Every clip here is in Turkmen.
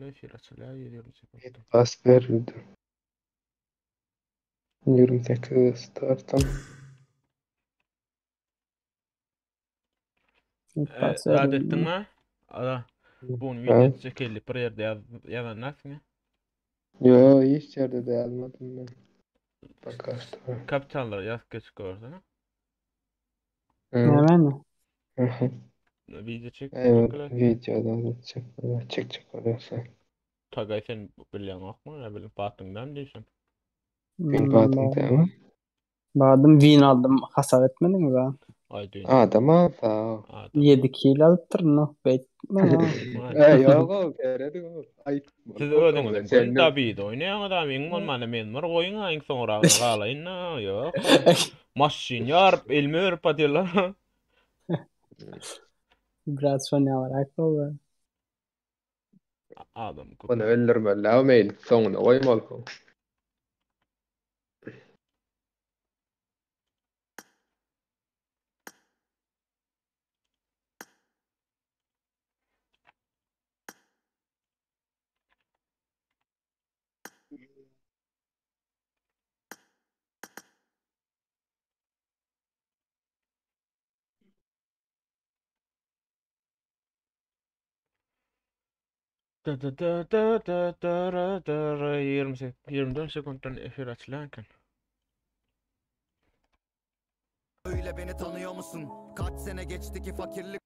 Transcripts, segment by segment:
Efir açylýar 120 sekuntda. Bas berildi. 28 startam. E, zat etdiňmi? Ada. Bu video çekildi bir ýerde ýaz, ýazan näsini? Yo, hiç ýerde de ýazmadym men. Bakaşda. Kapitallar ýazyp geçip görsene. Näme? Video çek. Evet, videoda çek, çekjek bolýarsa. Tagaý sen bilýäňokmy? Näme bilip batyňdan diýsen. Men batym dämi? Badym win aldym hasap etmediňiz a? Aý düýn. Adam alsa. Adam. 7 kilo alypdyr no beýtme. Ey ýok o serediň o. Aýtma. Siz özüňiz sen David oýnaýaňyz a iň bolmanda men bir goýuň a iň soňragyna galaýyn a ýok. Maşyn ýaryp elime berip atýarlar. Biraz şonýalyrak boldy. Adam köp. Ony öldürmeli a meýil soňuna goýmaly. Da da da da da da ra da ra 28 24 sekuntdan efir açylan eken. Öyle beni tanıyor musun? Kaç sene geçti ki fakirlik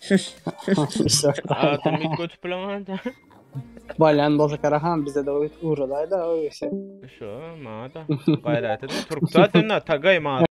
Adymy üýtgedip bileňok. Balýan bolsa Karahan bize de ugradaý-da o işe. Şo, maňa-da. Gaýrat edip Türkçe sen-de tagaý maňa.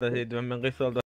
Şeýdibem men gysgalda.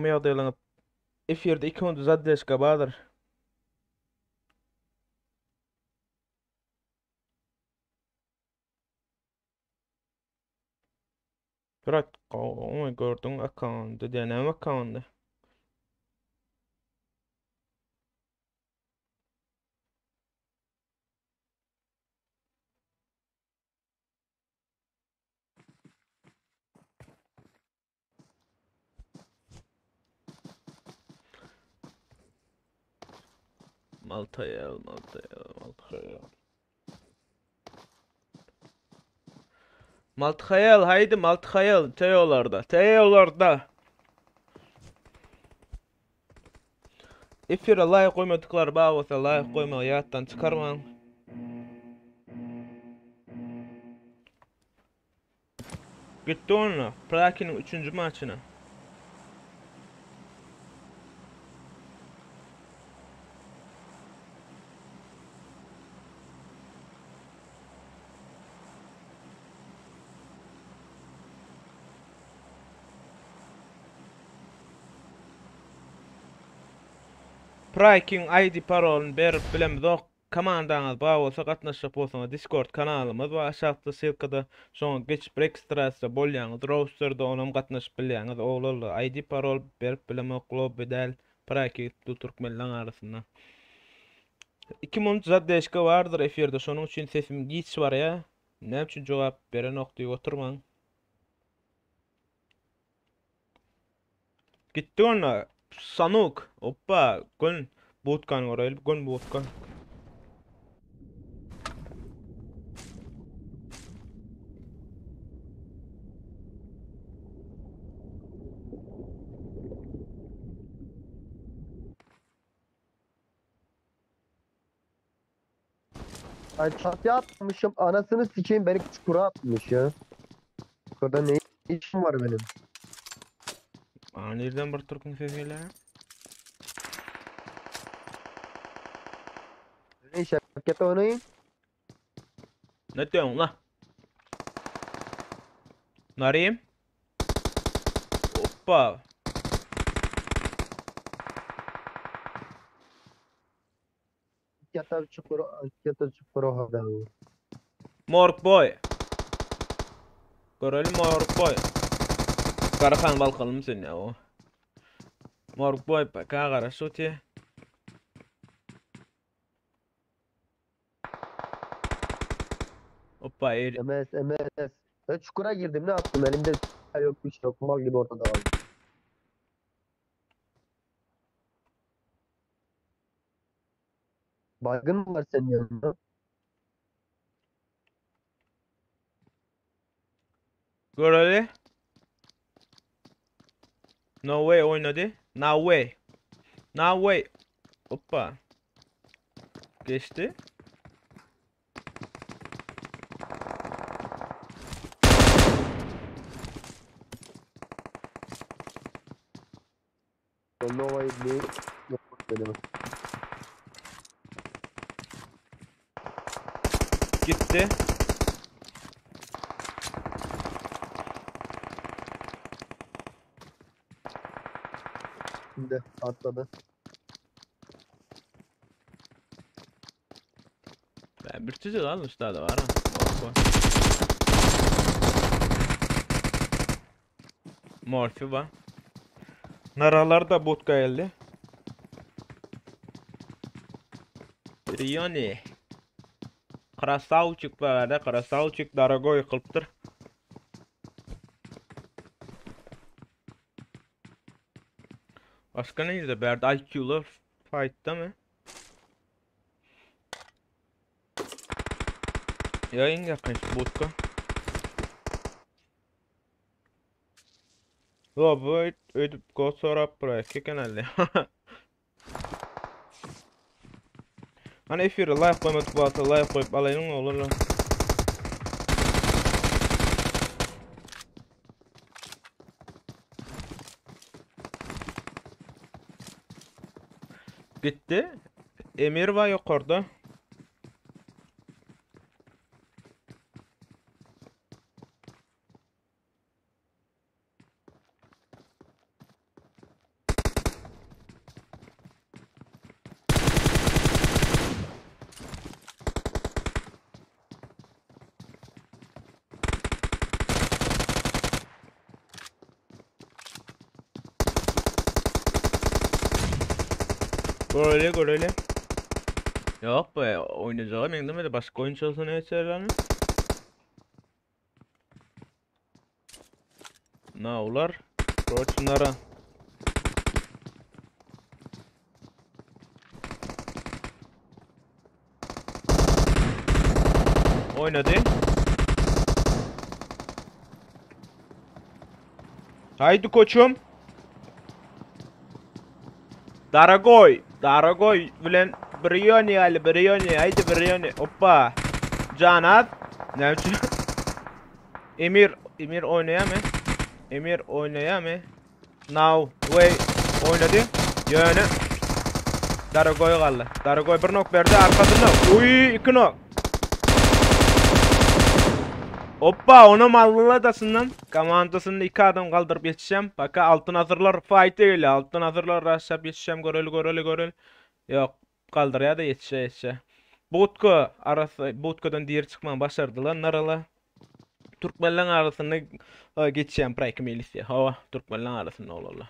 Ýagdaýlaryňyz efirde 2 gün zaddeşka bardyr. Bırak gowy gördüň akkaundy diýen näme akkaundy? Maltaýel, Maltaýel, Maltaýel. Maltaýel, haýdy Maltaýel, teolarda, teolarda. Efire laýk goýmadyklar bar bolsa laýk goýmagy ýatdan çykarmaň. Gitdi onda. Plakiniň üçünji maçyna. Praýkiň ID parolyny berip bilemzok. Komandaňyz bar bolsa gatnaşjak bolsaňyz Discord kanalymyz bar aşakda ssylkada şoňa geçip registrasiýa bolýaňyz rosterda onam gatnaşyp bilýäňiz oglanlar ID parol berip bilemok lobby däl praýki gidip dur türkmenleň arasynda. Iki munt zaddeşka bardyr efirde şonuň üçin sesim giç barýa näme üçin jogap berenok diýip oturmaň. Gitdi onda. Sanuk. Hoppa. Gün budkany göreýli. Gün budka. Ay çatıya atmışım. Anasını sikeyim beni çukura atmış ya. Çukurda ne işim var benim? Aa, nereden bir türküň sesi gelýär? Ne Şevket oynayın. Ne diyorsun la? Narim. Hoppa. Yatağı çukura, yatağı çukura haber. Morg boy. Görelim Morg boy. Karahan balkalım sen ya o. Morg boy PK garaşyp otyr. Hoppa el. MS, MS. Ben çukura girdim ne yaptım? Elimde yok bir şey yok. Mal gibi ortada kaldım. Baygın mı var senin yanında? Göreli. No way oynady. No way. No way. Hoppa. Geçdi. Ben Nova'yı ne yok dedim. Gitdi. Şimdi atladı. Ben bir çizik almışlar da var ha. Bak bak. Morfi var. Naralar da botka geldi. Rioni. Krasavçik var Krasavçik daragoy kılıptır. Başka ne izle? Berdi IQ'lar fight'ta mı? Yayın yakın botka. Yo bu ödüp go sorap buraya kekenelli. Hani efire like koymadık bu hafta like koyup alayım olur lan. Gitti. Emir var yukarıda. Göreli göreli. Yok be oynayacağı meňdemedi başka oyun çalsa ne içerler Na ular. Roçnara. Oynady. Haydi koçum. Daragoy. Daragoy bilen Brioni Ali Brioni. Haydi Brioni. Hoppa. Canat. Ne üçin? Emir Emir oýnaýamy? Emir oýnaýamy? Now way oýnady. Ýöne Daragoý galdy. Daragoý bir nok berdi arkasynda. Uy, iki nok. Hoppa, onam aldylar daşyndan. Komandasynda iki adam galdyryp ýetişem. Baka altyn asyrlar fight gelýär. Altyn asyrlar raşap ýetişem göreli göreli göreli. Ýok, galdyrýar da ýetişe ýetişe. Budka arasy budkadan diri çykmagy başardylar narala. Türkmenleň arasynda geçýän proýekt milisiýa. Hawa, türkmenleň arasynda olarlar.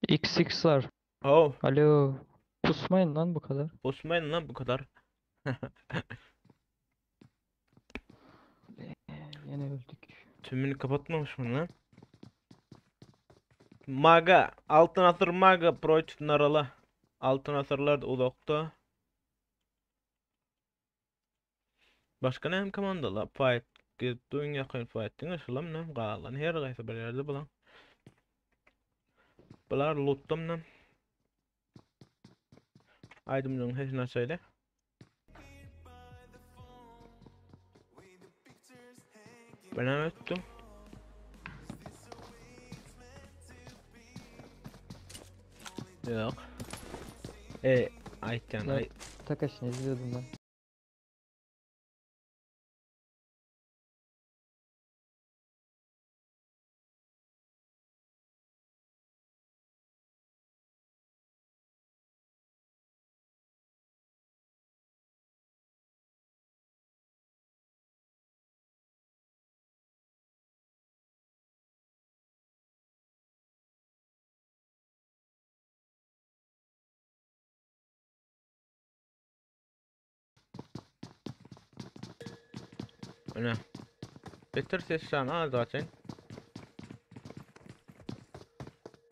XX'lar. Haw. Alo. Pusmayın lan bu kadar. Pusmayın lan bu kadar. Yine öldük. Tümünü kapatmamış mı lan? Maga, Altın Asır Maga protiv Narala. Altın Asırlar da uzakta. Başga näme komandalar? Fight gezip duň ýakyn fight diňe şulam näme galan her gaýsy bir ýerde bulan. Bular lootdam näme? Aýdymlaryň sesini açaýly. Ben näme etdim? Ýok. E, aýtýan aý. Takaşini izliyordum ben. Ine. Beter ses şan al zaten.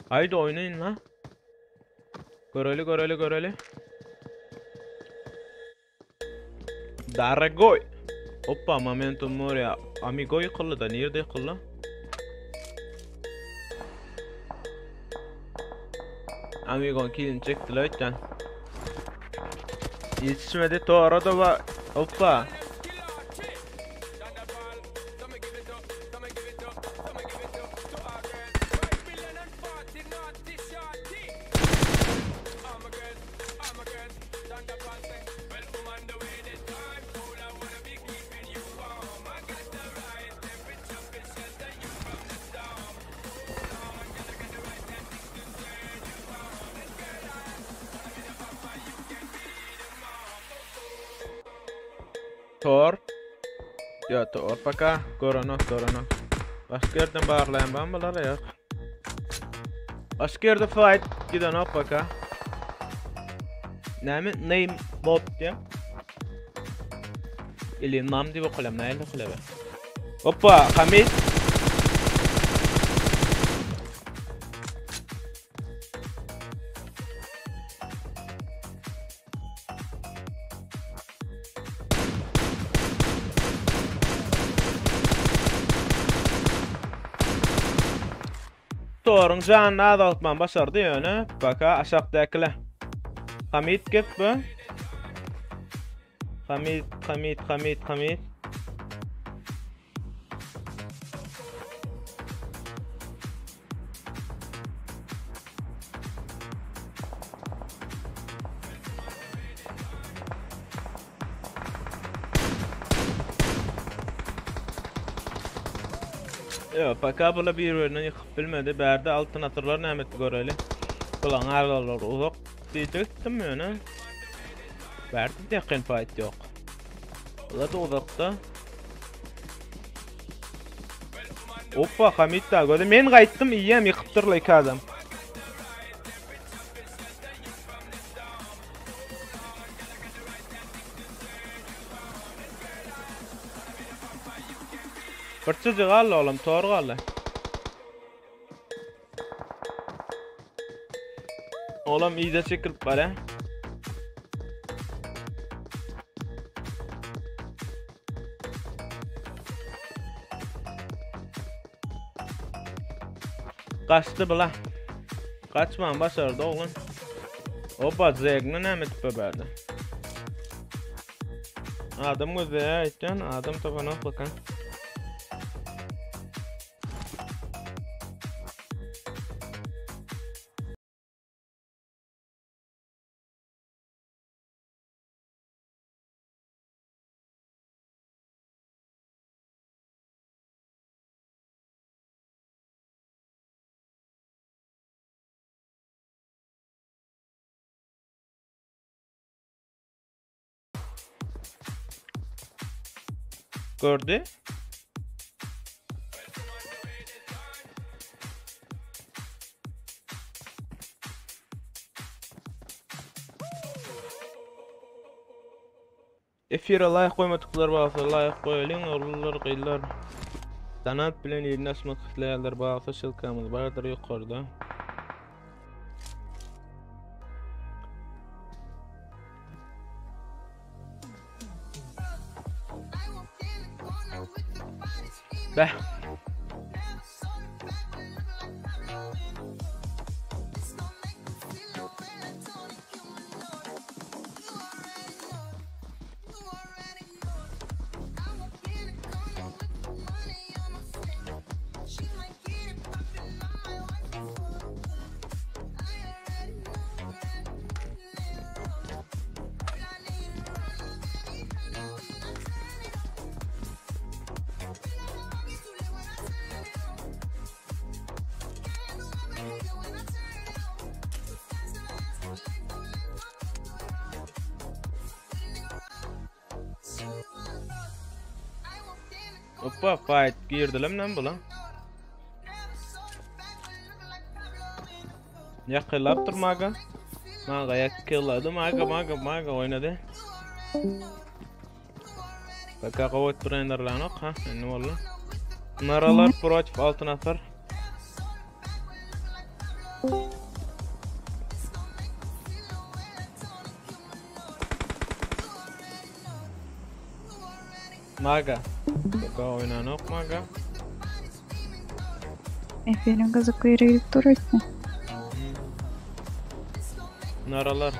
Haydi oynayın la. Göreli göreli göreli. Daragoy. Hoppa momentum moria. Amigo ýykyldy da nirde ýykyldy? Amigo kilini çekdiler öýtden. Ýetişmedi tora da ba. Hoppa. Tor. Ýa tor paka görenok görenok. Başga ýerden barlaýan barmy bular ýok. Başga ýerde fight gidenok paka. Näme name bot diýen. Ili nam diýip okalam näle okalaba. Hoppa Hamid. Toruň janyny azaltman başardy ýöne baka aşakdakylar. Hamid gep bu. Hamid, Hamid, Hamid, Hamid. Ýok, paka bula bir-birinden ýykyp bilmedi. Bärde altyn asyrlar näme etdi göreli. Bulaň aralary uzak diýjekdim ýöne. Bärde ýakyn fight ýok. Bular da uzakda. Hoppa Hamit da gözi. Men gaýtdym iýem ýykypdyrlar iki adam. Bir çyjy galdy oğlum, tor galdy. Oğlum iyice çekilip bare. Gaçdy bula. Gaçman başardy oglan. Opa Zegni näme edip bärde? Adam gözleýär aýtýan, adam tapanok bakan. Gördü. Efire laýk goýmadyklar bolsa laýk goýalyň ogullar gyzlar. Donat bilen ýerine açmak isleýänler bolsa ssylkamyz bardyr ýokarda. Beh. Hoppa fight girdiler mi bula? Ýakylap dur maga. Maga ýakylady maga maga maga oýnady. Baka gowy trenderlanok ha indi boldy. Naralar protiv Altyn Asyr. Maga. Baka oýnanok maga. Efendim gyzykly ýere gidip dur öýtme. Naralar.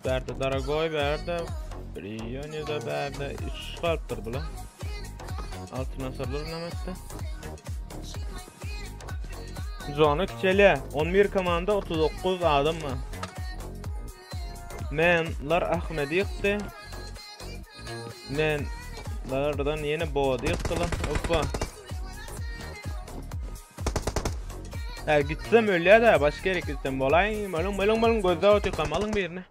Bärde Daragoy bärde. Brioni da bärde. 3 galypdyr bular. Altyn asyrlar näme etdi? Zona kiçelýär. 11 komanda 39 adam bar. Menler Ahmedi ýykdy. Menlerden ýene Body ýykdylar. Hoppa. Ha gitsem ölýär da başga ýere gitsem bolaý. Malum malum malum gözde otyrkam alyň birini.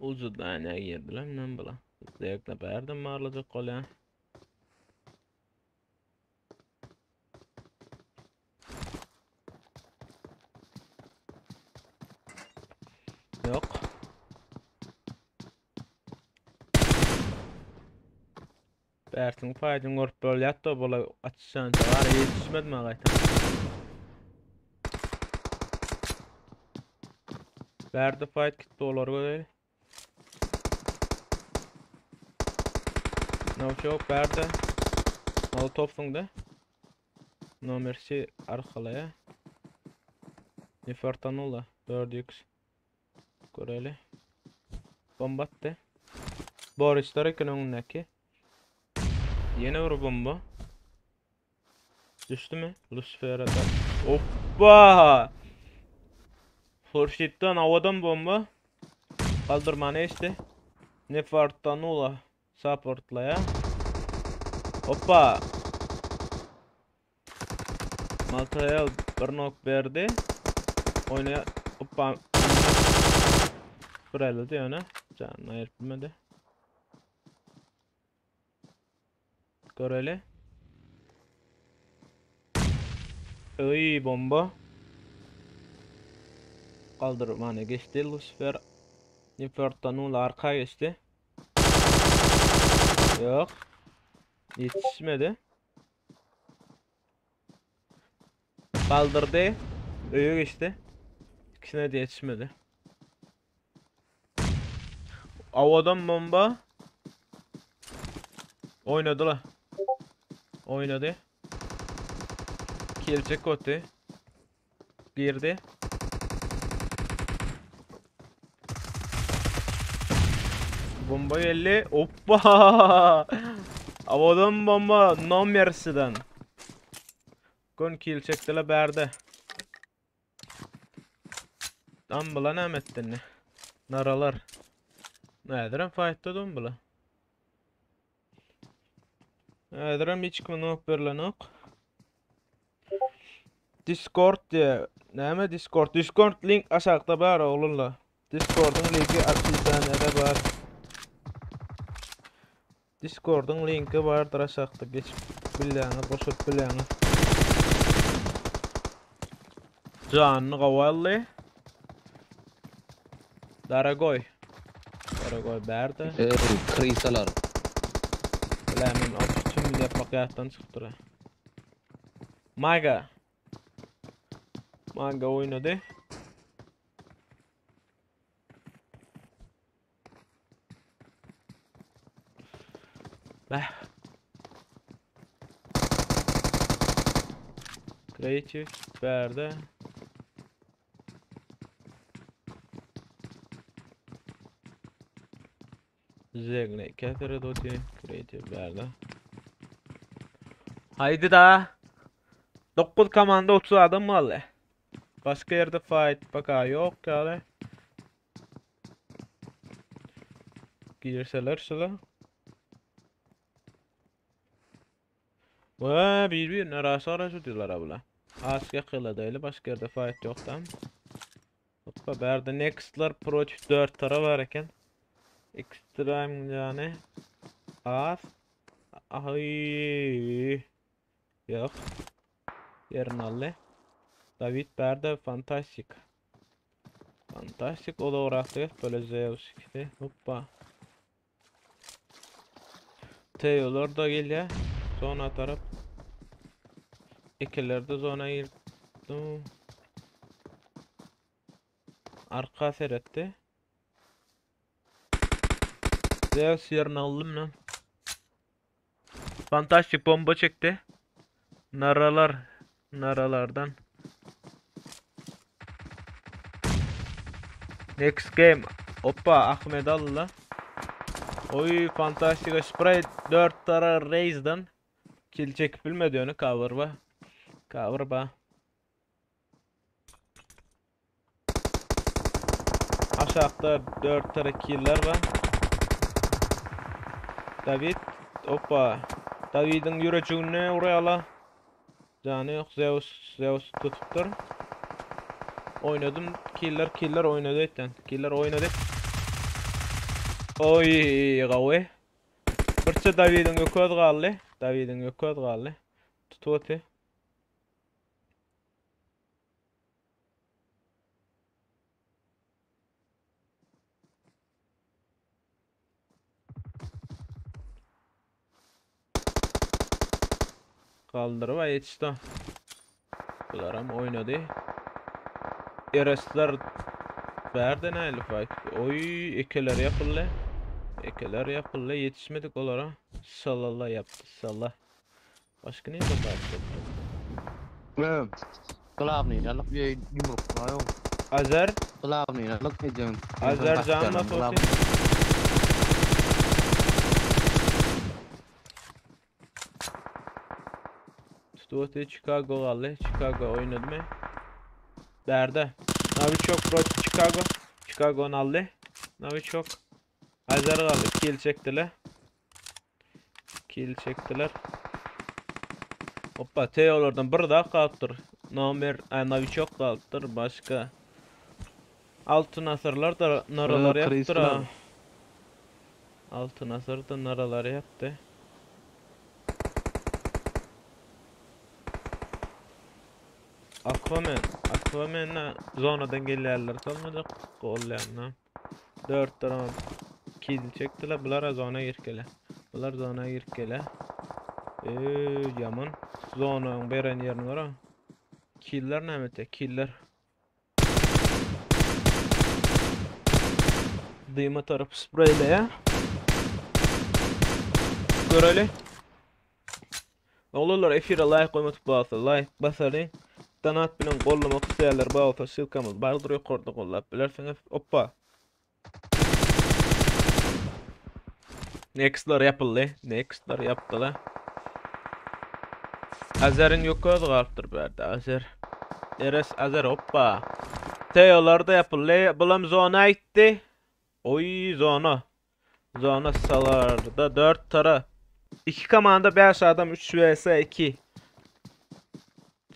Ucudan girdiler men bula. Zevkle berdim marlajak bolýan. Yok. Bertin faýdyny görüp bolýar-da bola açyşança var ýetişmedim ha gaýtam. Bärde fight gitdi olary göreýin. No çok bärde. Molotov da. No mercy arkalaya. Nefertanula 4x. Göreli. Bomba atdy. Borisler eken öňündäki. Ýene bir bomba. Düşdümi? Lucifer'e Hoppa! Hurşitden havadan bomba. Kaldırmany geçdi. Nefertanula supportlaya. Hoppa! Maltael bir nok berdi. Oýna hoppa. Buralady ýöne. Janyny aýyryp bilmedi. Göreli. Öý bomba. Kaldırmany geçdi Lucifer. Infertanul arka geçdi. Yok. Yetişmedi. Kaldırdy. Öýe geçdi. İkisine de yetişmedi. Havadan bomba. Oynadylar. Oýnady. Geljek oty. Girdi. Bomba geldi. Hoppa! Havadan bomba No Mercy'den. Gön kill çekdiler bärde. Dambula näme etdi indi? Naralar. Nädirem fightda Dambula. Häzirem hiç kime nok berilenok. Discord diye. Näme Discord? Discord link aşakda bar oglanlar. Discord'un linki opisiýada bar. Discord'un linki bardyr aşakda geçip bilýäňiz, goşulyp bilýäňiz. Janyny gowally. Daragoý. Daragoý bärde. Ey, krysalar. Bile men o tüm yapmak ýatdan çykypdyr. Maga. Maga oýnady. Beh. Creative bärde. Zegne kesere doti creative bärde. Haydi da. 9 komanda 30 adam galdy. Başga ýerde fight baka ýok ýaly. Girseler şula. Ve bir birine rasa rasa diyorlar abla. Az yakıyla değil başka yerde fight yok tam. Hoppa berde next'lar Pro 4 tara var eken. Extreme yani. Az. Ay. Yok. Yerini aldy. David bärde fantastik. Fantastik o da uğraştı. Böyle Zeus ikisi. Hoppa. Teolar da gelýär. Zona tarap. Ikiler de zona girdi. Arka seretdi. Zeus yerini aldym lan. Fantastik bomba çekdi. Naralar. Naralardan. Next game. Hoppa Ahmed aldy. Oy fantastika spray 4 tara Raze'dan. Kill çekip bilmedi onu cover ba. Cover ba. Aşakda 4 tara killer ba. David hoppa. David'in ýürejigne urýala. Jany ýok Zeus Zeus tutupdyr. Oýnadym killer killer oýnady etden. Killer oýnady. Oy gawy. Birçe David'in ököz galdy. David'in ököz galdy. Tutup oty. Galdyryp ýetişdi. Bularam oýnady. Eresler bärde näli fight. Oy ekeler ýapyldy. Ekeler ýapyldy. Ýetişmedik olara. Salala ýapdy. Sala. Başga ne fight boldy? Glawny alyp ýumruk ýok. Azer. Glawny alyp edýän. Azer can nasıl? Stuart Chicago galdy. Chicago oýnady mı? Bärde. Navichok Pro Chicago. Chicago'ny aldy. Navichok. Azer galdy. Kill çekdiler. Kill çekdiler. Hoppa Teolardan bir daha galypdyr. Nomer, Navichok galypdyr. Başka. Altın asırlar da naralar yaptır ha. Altın asır da naralar yaptı. Aquaman. Aquaman'a zonadan gelýärler salmajak golýanna. 4 tane kill çekdiler. Bular zona girkele. Bular zona girkele. Yaman. Zonanyň beren ýerini gara. Killer näme etdi? Killer. Dyma tarap spreyle ya. Göreli. Oglanlar efire laýk goýmadyk bolsa laýk basalyň. Donat bilen gollamak isleýänler bar bolsa ssylkamyz bardyr ýokarda gollap bilersiňiz. Oppa. Nextlar ýapyldy. Nextlar ýapdylar. Azeriň ýok özi galypdyr bu ýerde. Azer. Eres Azer oppa. Teolar da ýapyldy. Bulam zona gitdi. Oý zona. Zona salarda 4 tara. 2 komanda 5 adam 3 vs 2.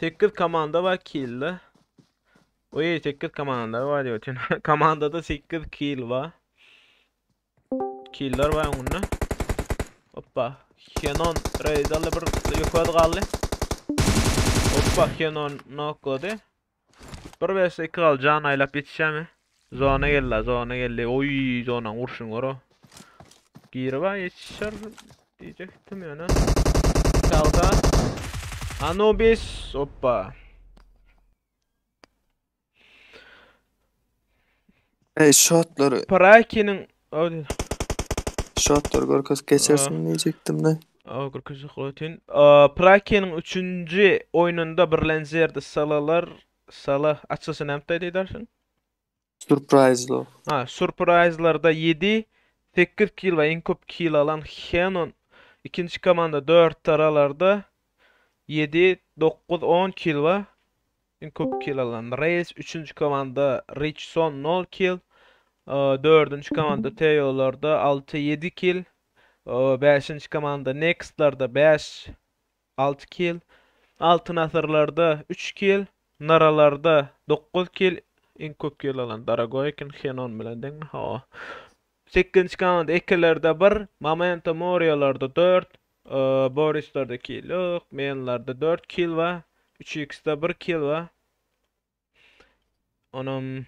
8 komanda bar killde. Oý 8 komanda bar diýip. Komandada 8 kill bar. Killer bar öňünde. Hoppa. Kenon reýd aldy bir ýokady galdy. Hoppa Kenon noklady. 1 vs 2 galdy. Jan aýlap ýetişýärmi? Zona geldi, zona geldi. Oý, zonaň urşuny gör. Girip ýetişer diýjekdim ýöne. Çalda. Anubis, hoppa. Ey şotlary. Parakiniň Şotlary görkez geçersin diyecektim de. O görkezip goýtyn. Prakiniň 3-nji oýnunda birlenji ýerde Salalar Sala açylşy näme diýdersiň? Surprise lo. Ha, surprise'larda 7 8 kill we iň köp kill alan Henon. Ikinji komanda 4 taralarda 7 9 10 kill we iň köp kill alan Reis. Üçünji komanda Richson 0 kill. Dördünji komanda Teo'larda 6 7 kill. Bäşinji komanda Next'larda 5 6 kill. Altyn asyrlarda 3 kill. Naralarda 9 kill. Iň köp kill alan Daragoy eken Henon bilen deňmi? Hawa. 8-nji komanda Ekelerde 1, Momento Moria'larda 4, Boris'lerde kill ýok, Men'lerde 4 kill bar, 3x'de 1 kill bar. Onam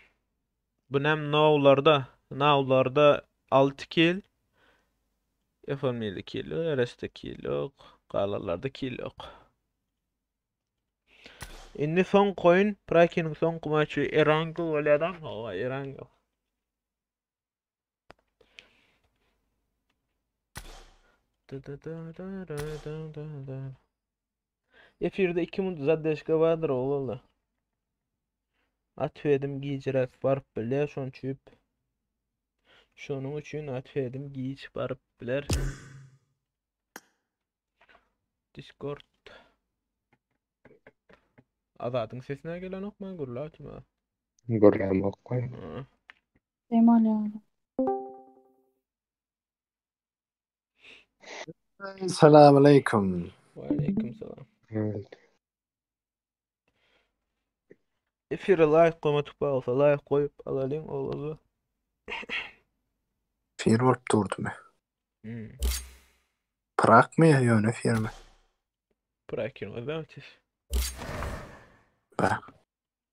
bu näme Now'larda, Now'larda 6 kill. FM'de kill ýok, RS'de kill ýok, galanlarda kill ýok. Indi soňky oýun, Prakiniň soňky maçy Erangel bolýar-da. Hawa, Erangel. Efirde 2 minut zaddeşka bardyr oglanlar. Atwedim gijräk baryp bilýär, şonuň üçin şonuň üçin atwedim giç baryp biler. Discord. Azadyň sesine gelenok men gürläp ha. Gürlämok goý. Dem alýar. Salam aleyküm. Aleyküm salam. Evet. Efire like goýmadyk bolsa like goýup alalyň owazy. Fir bolup durdumy? Hmm. Prak mı ya ýöne firmi? Prakin özi Be.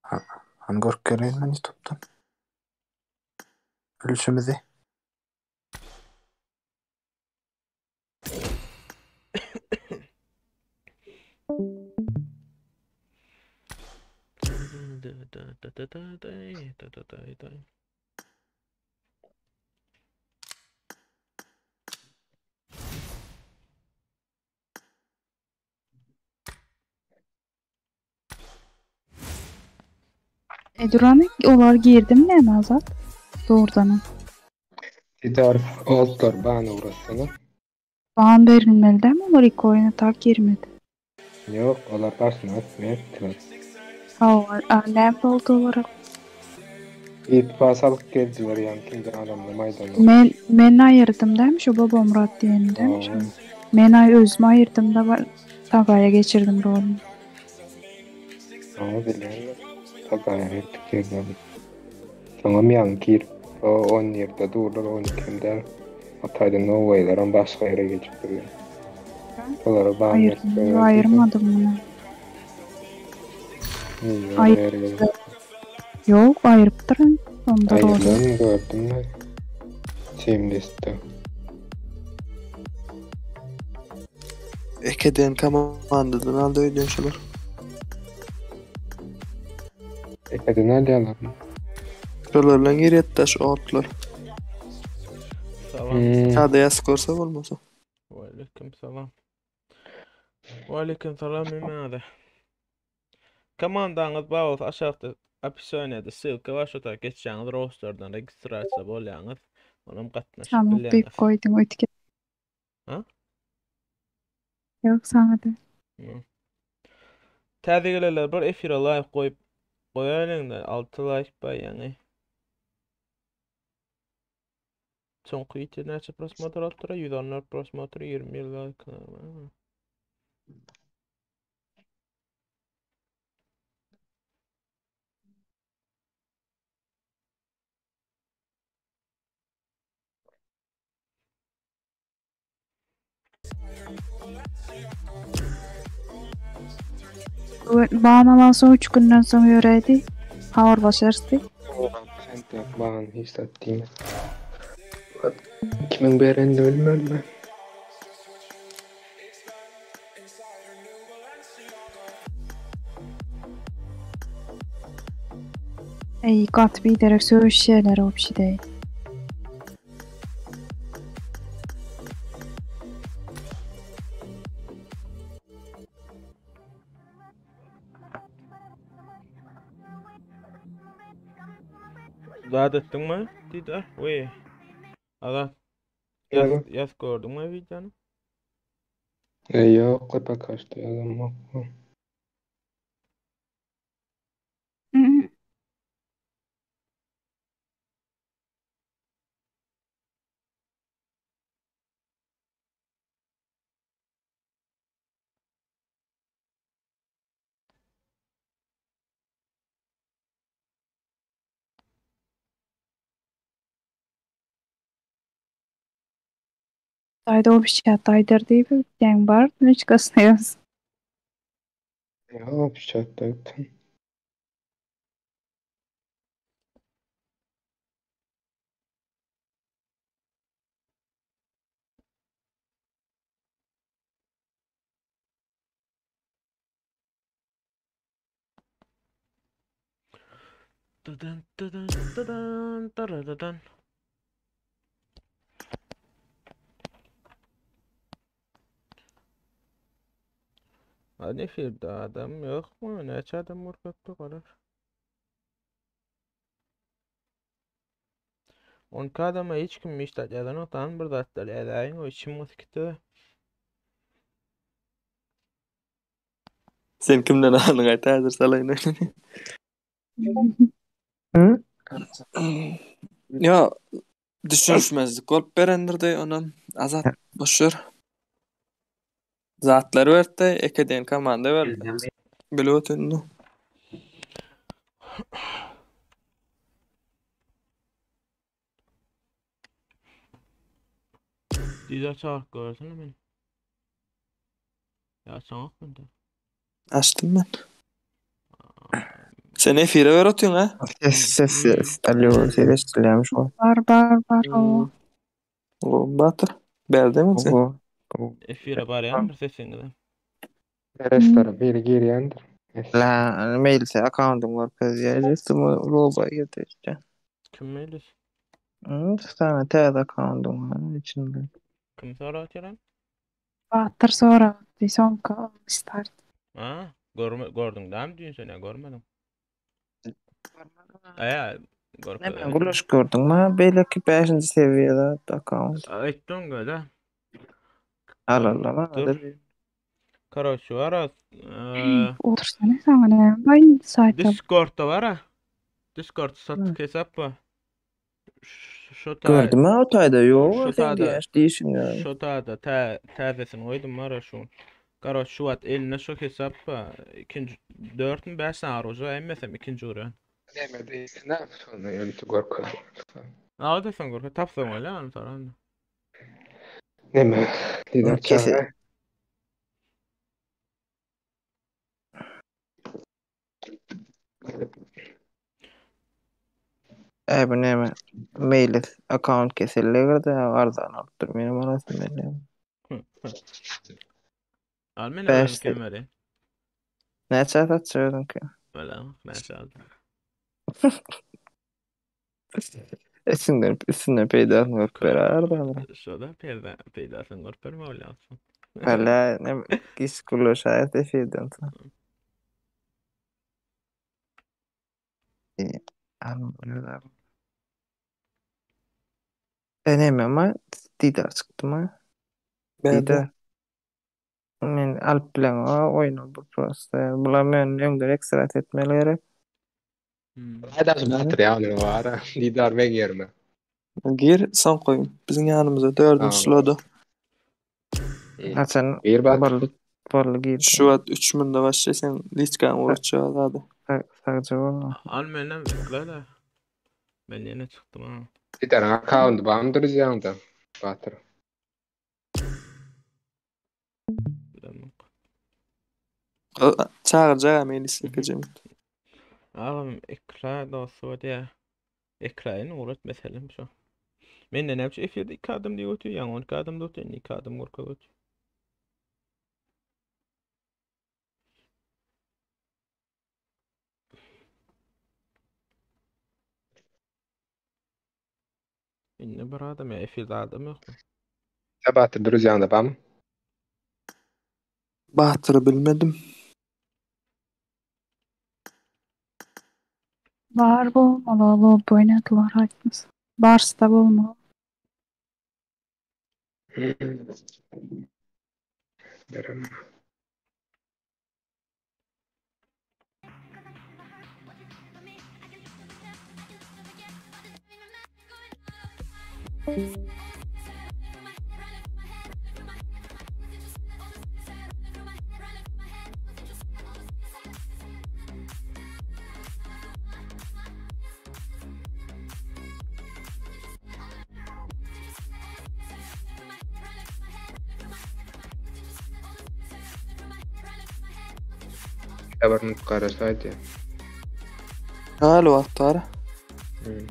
Ha, han görüp geleýin men YouTube'dan. Ülşümüzi. E Duran olar girdim näme Azat? Doğrudan. Didar oldlar bana uğraşsana. Ban berilmeli değil mi? Olar ilk oyuna tak girmedi. Yok, olar başına atmaya ettiler. Ha, näme boldy olarak? İtfa alıp geldiler yani kimde adamla maydanoz. Men men ayırdım değil mi? Şu Baba Murat diyeni değil mi? Şu? Men ay özüme ayırdım da Tagaya geçirdim rolünü. Ama bilýän Tagaya ettik yerden. Soňam ýaňy girip o 10 ýerde durlar 12 däl. Ataýda Nowaylaram başga ýere geçip durýar. Olara ban Ayırdım, ayırmadım bunu. Ay. Yok ayırıptırın. Onda rolü. Aýyrdan gördüm ben. Team list'te. Ekeden komandadan aldı öyle şular. Ekeden alýarlar mı? Şular bilen girýär taş otlar. Salam. Kada ýaz görse bolmasa. Aleyküm salam. Waleýkim salam hemmäňize. Komandaňyz bar bolsa aşakda opisaniýada ssylka bar şo taýda geçýäňiz rosterden registrasiýa bolýaňyz. Onam gatnaşyp Tamam diýip bilýäňiz. goýduň öýtge. Ha? Ýok saňa da. Hı. Täze gelenler bir efire laýk goýup goýaýlyňda 6 laýk bar ýaňy. Soňky wideo näçe prosmotr alypdyr? 114 prosmotr, 21 laýk. Bu Ban soň 3 günden soň ýöredi. Habarlaşarys diýip. Sen de bana hiç zat diýme. Kimiň berenini bilmem ben. Eý gaty biderek sögüşýärler obşide. Zat etdiňmi? Didar. Weý. Azat. Ýaz, ýaz gördüňmi wideony? E, ýok, köpek kaçdy ýazam yok. Daýda obşa daýdyr diýip diýen bar, lüçkasyna ýaz. Ýok, şatda gitdim. Dıdın dıdın dıdın dırıdıdın. Hadi efirde adam yok mu? Näçe adam görkezdi garar. 12 adama hiç kim hiç zat ýazanok, dan bir zatlar ýazaýyň, o içim gysyp gitdi. Sen kimden aldyň aýt häzir salaýyn öýleni. Hı? Ýa düşünişmezlik bolup berendir-de onam Azat boş ber. Zatlar berdi, eke diýen komanda berdi. Bilip otyryn. Didar çagyryp görsene meni. Ya soňak mende. Açdym ben. Sen efire ber otyň ha? Ses ses ses. Alo ses eşidilýärmiş o. Bar bar bar o. O Batyr. Berdemi sen? O, o. Efire barýandyr sesiňize. Restora biri girýändir. La mailse accountyň görkezýär. Üstüme loba girdi işte. Kim mejlis? Hı, sana täze accountyň var içinde. Kim sorag atyran? Batyr soragdy soňky start. Ha, görme gördüň dämi düýn sen ýa görmediň? Aýa, Ne ben gulaş gördüm ma beýleki 5. seviyede account. Aýtdyň göde. Al al al. Dur. Karoçi var ha. Eee, Otursana saňa näme baý saýta. Discord'da var ha. Discord satlyk hesap var. Şu ta Gördüm ha o taýda ýok Şu sen taýda- diýäş diýişiň ýa. Şu taýda tä täzesini goýdum var ha şu. Karoç şu wagt eline şu hesap var. İkinci 4 mi 5 tane orucu emmesem ikinci uran. Näme diýse, ne yapsın? Ýörite görkez. Ne diýsen görke tapsaň öyle ony soran. Näme? Didar Kese- çaga. Äý bu näme? Mail account kesildi girdi arzan alyp dur meni arasym gelýär. Al meni Beş özüm kemeri. Näçe satjak özüňki? Öyle näçe aldım. Üstünden üstünden peýdasyny görüp berer arzan. Şoda peýda peýdasyny görüp berme bolýansyn. Bala nem giç gürleşäýeris efirden soň. E neme ma Didar çykdymy? Bärde. Didar. Men alyp bileňok oýny bu prosta. Bular men öňden ekstrat etmeli gerek. Hmm. Aýdaş Batyr ýanyna bar. Didar meň ýerime. Gir, soň goýun. Biziň ýanymyzda dördünji sloda. Haçan Bir Batyr. boldy boldy girdi. Şu wagt 3 munda başla sen liçkaň ugrutjak zady. Sagja bolma. Al menem ekle-de. Men ýene çykdym ha. Didaryň akkaundy barmy duruzýaňda Batyr? Bilemok. Çagyrjak hem Meýlis ýekeje minut. Agam ekra dosty bolýa. Ekraýyn ugrat meselem şo. Mende näme üçin efirde 2 adam diýip otyr, ýaňy 12 adam diýip otyr, indi 2 adam görkezip otyr. Indi bir adam ýa efirde adam ýokmy? Ýa Batyr duruzýaňda barmy? Batyry bilmedim. Bar bolmaly, lobby oýnadylar aýtmasa. Barsda bolmaly. Berem. Bir minut garaşaýdy. Hali wagt bar. Hmm.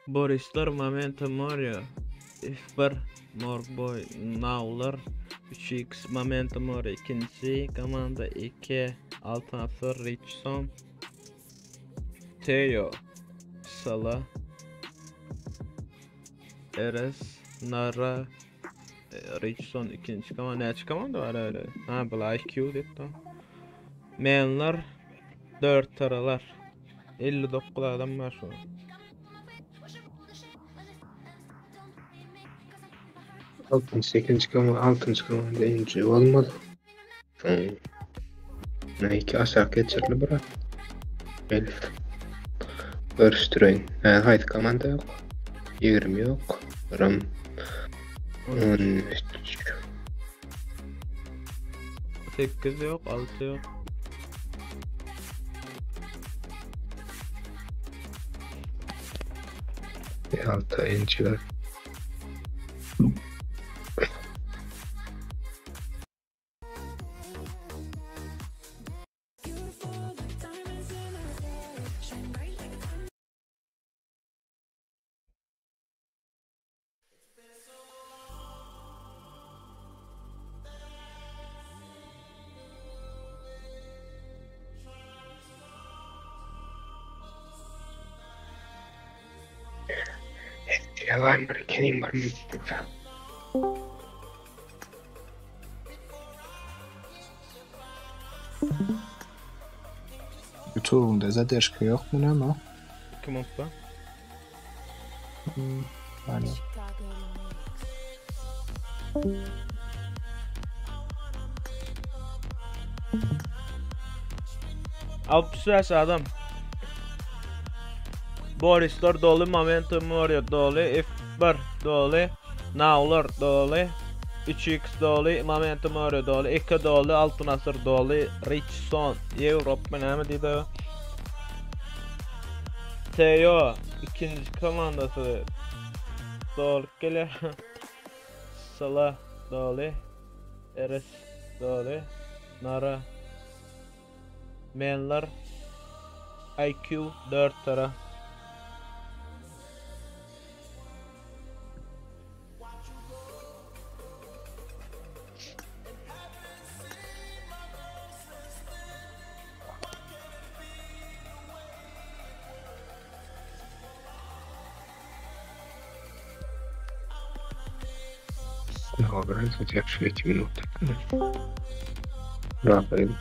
Borisler Momento Morio F1 Morgboy Nowlar 3x Momento Morio ikinji komanda 2 Altyn Asyr Richson Teo Sala RS Nara Richson ikinji komanda näçe komanda bar öyle? Ha bu IQ diýip Menler 4 taralar 59 adam bar şu. Altynjy, sekizinji komanda, altynjy komanda inji bolmaly. Soň ne iki aşak geçirildi bura. Elif. Görüşdireýin. Hä, haýsy komanda ýok? 20 ýok. Ram 13. 8 ýok, 6 ýok. Altı inciler. Yalan bir kenim var mı? YouTube'unda zadержка yok mu näme? 2 minutda. Hmm, yani Altmyş adam. Borisler doly, Momentum Morio doly, F1 doly, Nowlar doly, 3x doly, Momentum Morio doly, 2 doly, Altyn Asyr doly, Richson, Europe näme diýdi? Teo ikinji komandasy doly gelýär. Sala doly, RS doly, Nara Menler IQ 4 tara. Dobra, 25 minut. Rafa gidip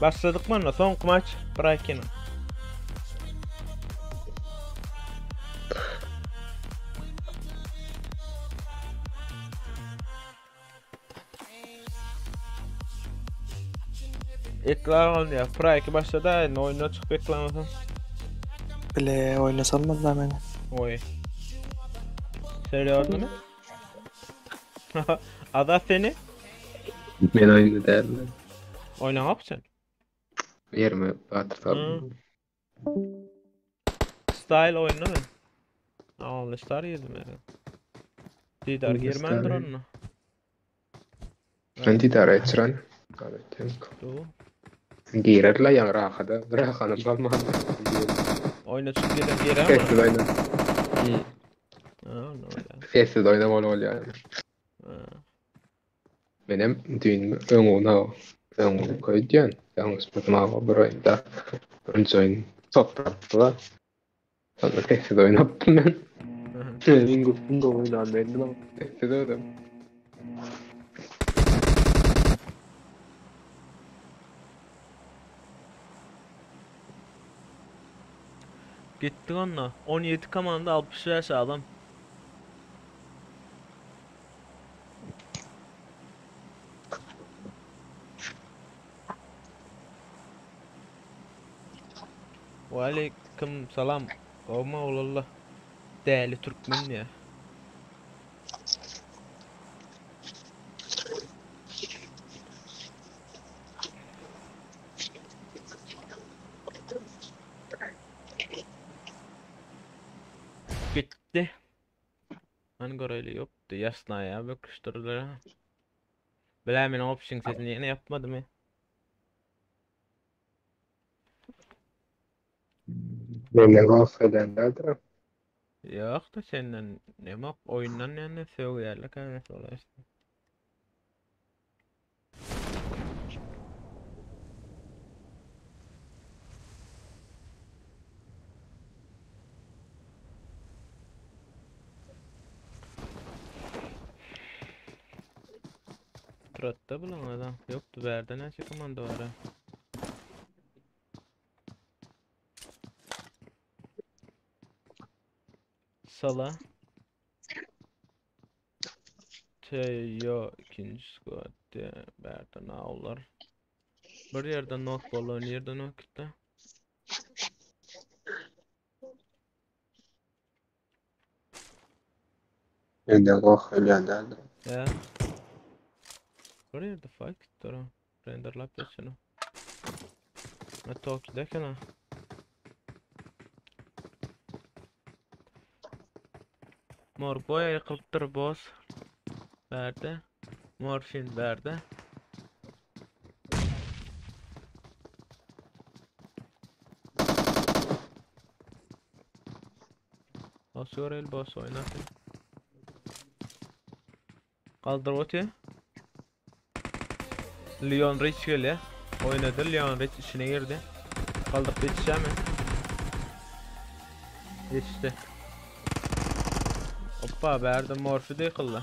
Başladyk mı onda? Soňky maç Braýkiniň. Ekran bolýar. Prayki başlady aýdyň oýuna çykyp eklamasyn. Bile oýuna salmadylar meni. Oý. Serýoznymy? Azat seni? Men oýunda däldim. Oýnaňok sen. Ýerime batyr saldym. Style oýunda men. Aa, Star girdim men. Didar girmändir onda. Ben Didara etçiren. Girerler ýaňy rahada. Rahanam galmady. Oýna çykyp gelen girer. Sessiz oýna. Sessiz oýnamaly bolýar. Menem düýn öňüne öňüne köýdýän. Ýalňyşmasam aga bir oýunda birinji oýun toprakdylar. Sonra sessiz oýnapdym men. Iň iň gowy oýnan mendim ama sessiz özüm. Gitdik onda. 17 komanda 65 adam. Waleýkim salam. Gowmy oglanlar? Däli türkmen diýä. Gitdi. Hany göreýli ýokdy. Ýasnaýa böküşdirdiler. Bilä meniň opşiň sesini ýene ýapmadymy? Menden gorky eden däldir. Ýok-da senden neme oýundan ýa-da sögýärler käbir şolar işte. Tratda bulan adam. Ýokdy bärde näçe komanda bar ha? Sala. Teyo ikinji squad bärde nawlar. Bir ýerde nok bolan ýerde nok gitdi. Menden gorky edýän däldir. Ýa. Bir ýerde fight gitdi ora. Renderlap geçene. Ne Toki'de eken ha. Mor boýa ýykylypdyr boss. Bärde. Morfin bärde. Boss göreli boss oýnasyn. Galdyryp otyr. Leon Rich gelýär. Oýnady Leon Rich içine girdi. Galdyryp ýetişýärmi? Ýetişdi. Hoppa, bärde Morfi de ýykyldy.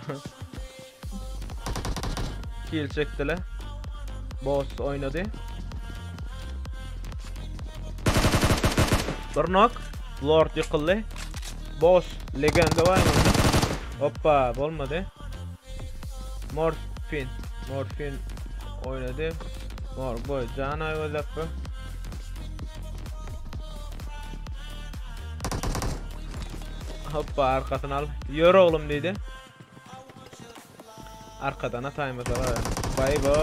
Kill çekdiler. Boss oýnady. Bir knock. Lord ýykyldy. Boss legenda bar munda. Hoppa, bolmady. Morfin, Morfin oýnady. Mor boý jan aýwazapy. Hoppa arkasyny al. Ýör oglum diýdi. Arkadan ataýmasa var. Bay bo.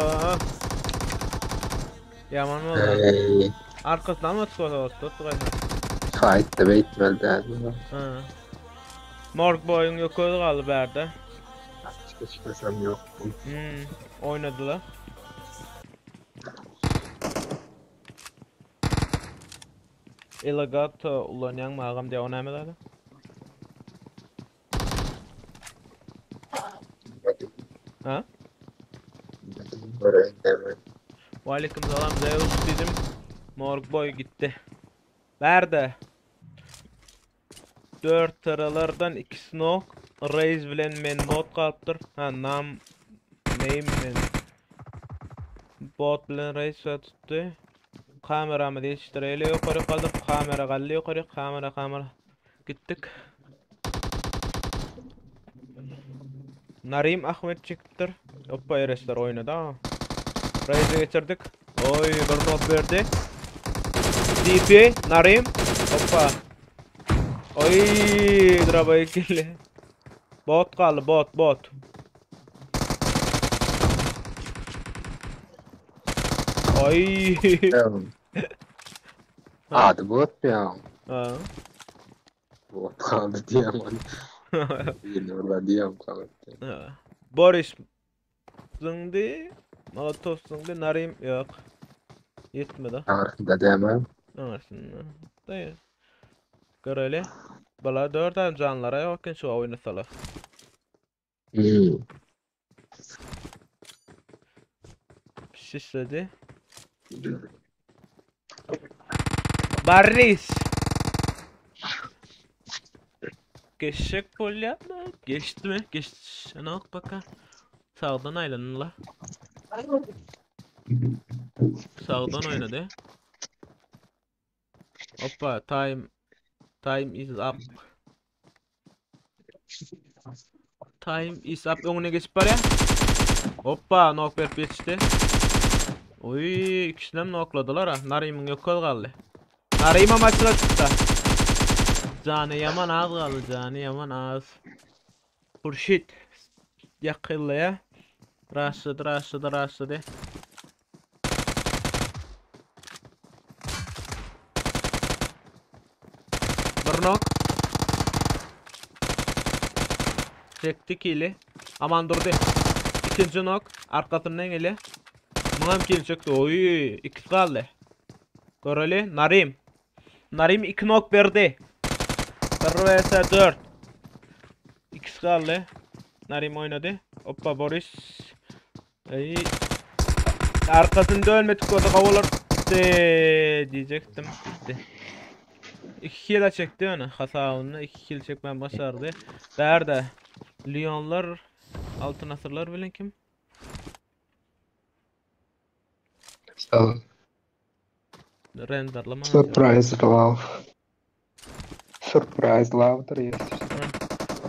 Ýaman boldy. Arkasyndan mı tutsa tutdu gaýta. Fight-da beýtmeli däldi. Ha. Morg boýuň ýok özi galdy bärde. Geçmesem yok. Hmm, oýnadylar. Elgato ulanýaňmy agam diýä o näme zady? Ha? Waleýkim salam Zeus diýdim. Morg boý gitdi. Bärde 4 tyralardan 2 snok, Raze bilen men bot galypdyr. Ha nam name men. Bot bilen Raze tutdy. Kameramyzy ýetişdireýli ýokary galdyryp kamera galdy ýokary kamera kamera gitdik. Narim Ahmet çekipdir. Hoppa ereşler oýnady ha. Raze geçirdik. Oý bir not berdi. DP Narim. Hoppa. Oý draba ikili. Bot galdy bot bot. Ay. Ady bot ya. Ha. Bot kaldy diýem ony. Ýene bir zat diýem kaldy. Ha. Boris zyňdy. Molotov zyňdy. Narim ýok. Ýetmedi. Aňyrsynda däme. Aňyrsynda. Daýy. Göreli. Bala 4 adam janlara ýok eken şu oýnasalar. Hmm. Şişledi. Barris. Geçjek bolýarmy? Geçdimi? Geçenok baka. Sagdan aýlandylar. Sagdan oýnady. Hoppa, time time is up. Time is up öňüne geçip barýar. Hoppa, nok berip geçdi. Oý, ikisini hem nokladylar ha. Narymyň ýok galdy. Narym hem açyla çykdy. Jany ýaman az galdy, jany ýaman az. Hurşit ýakynlaýar. Raşlady, raşlady, raşlady. Bir nok. Çekdi kili. Aman durdy. İkinci nok. Arkasyndan gelýär. Muňam kill çekdi. Oý, ikisi galdy. Göreli. Narim. Narim 2 nok berdi. 1 vs 4. İkisi galdy. Narim oýnady. Hoppa Boris. Ey. Arkasyny dönmedik bolsa gowy bolar diýjekdim. Gitdi. 2 kilo çekdi ýöne hasabynda 2 kilo çekmän başardy. Bärde Lyonlar Altyn asyrlar bilen kim? Sal. Renderlama. Surprise love. Surprise love'dyr yes.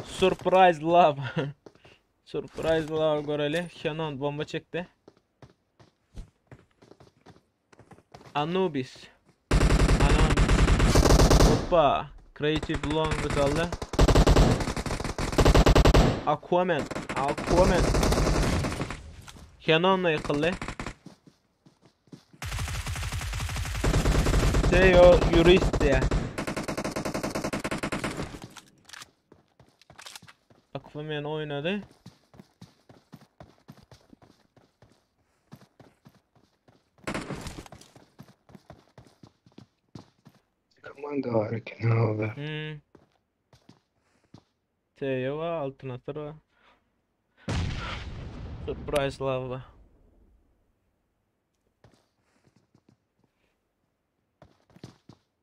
Surprise love. Surprise love göreli. Kenan bomba çekdi. Anubis. Anubis. Hoppa. Creative Long kaldı. Aquaman. Aquaman. Kenan'la yıkıldı. Teo Jurist diye. Aquaman oynadı. Komanda bar eken abi. Hmm. Teo var, Altın Asır var. Surprise Love var.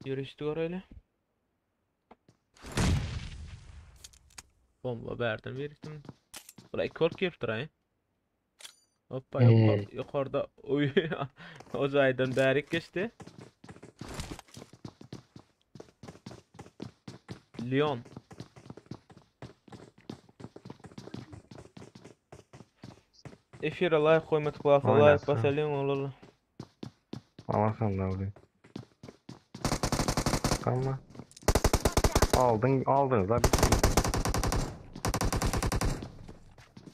Yürüyüştü öyle. Bomba berdim verdim. Buraya kork giripdir ay. Hoppa Hmm. yukarı, yukarıda oy o zaydan bärik geçdi. Lyon. Efire like goýmadyk bolsa like Oýnasyn. basalyň olar. Alasam da burayı. Tamam. Aldın, aldınız la bitti.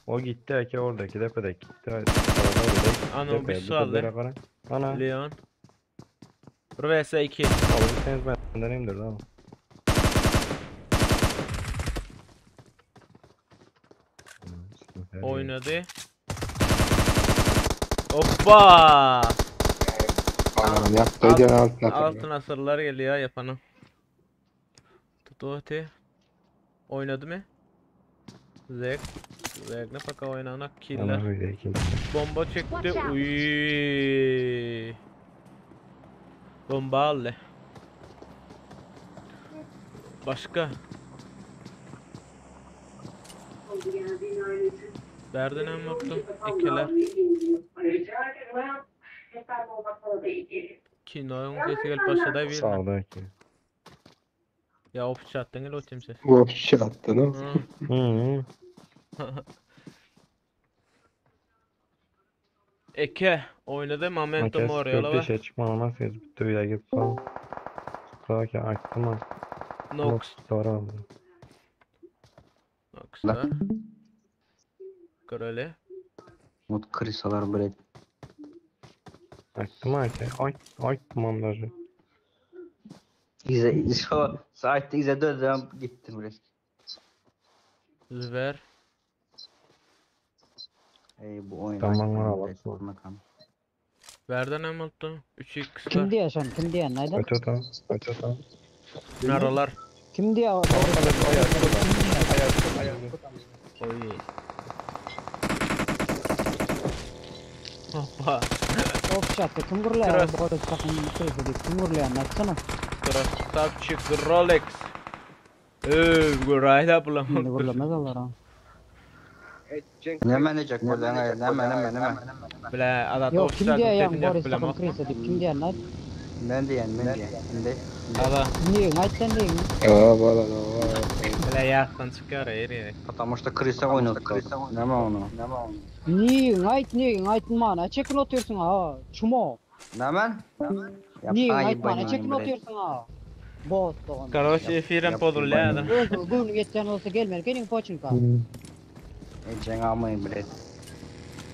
O gitti eke oradaki tepedeki gitti. Ana, o bir su aldı. Ana. Leon. 1 vs 2. Alırsanız benden indir lan. Oynady. Hoppa! Anam yaptı ödyen altın atır. Altın asırlar geliyor yapana. Tutu öte. Oynady mı? Zek. Wegne paka oýnanak killer. Ana öýde ikinci. Bomba çekdi. Watch out. Uy. Bomba aldy. Başga. Berden hem baktım. Ekeler. Kinoyun sesi gelip başladı bir. Sağda ki. Ya o bıçaktan gel o timse. Bu şey attı no? Hı. Hı. Eke oynadı Memento Ake Mori ola köp işe çıkmamaz ki bitti öýe girip sal. Sağ açtım ha. Nox. Doğru aldım. Nox'ta. Göreli. Mut krisalar böyle. Açtım ake. Ay açtım onları. İze saatte ize döndüm gittim buraya. Zver. Ey bu oyun. Tamam, al, al. Verden hem oldu. 3x Kim var. diye sen kim diye neyden? Öte tam. Öte tam. Naralar. Kim diye? Oy. Hoppa. Of şartı kim gurlayan? Biraz. Bu kadar takım sözü değil. Kim gurlayan? Açsana. Krasavçık Rolex. Öv, gurayla Şimdi bulamadım. gurlamaz Allah ha. Ne menecek burada ne ne ne ne ne Bile adat Yok kim diye yan ofşatın Boris takım bilemem. krisi değil. Kim diye lan? Ben diyen ben diyen. Şimdi Ada Niye? Ayt sen niye? Aa bala no. bile yattan çıkar eri. Потому что крыса oynadık. Ne onu? Ne onu? Niye? Ayt niye? Ayt mana. Çekin oturuyorsun ha. Çumo. Ne ben? Niye? Ayt mana. Çekin oturuyorsun ha. Boz doğan. Karoç efiren podurlu adam. Özür gün geçen olsa gelmer. Gelin poçinka. Ecen almayın bre.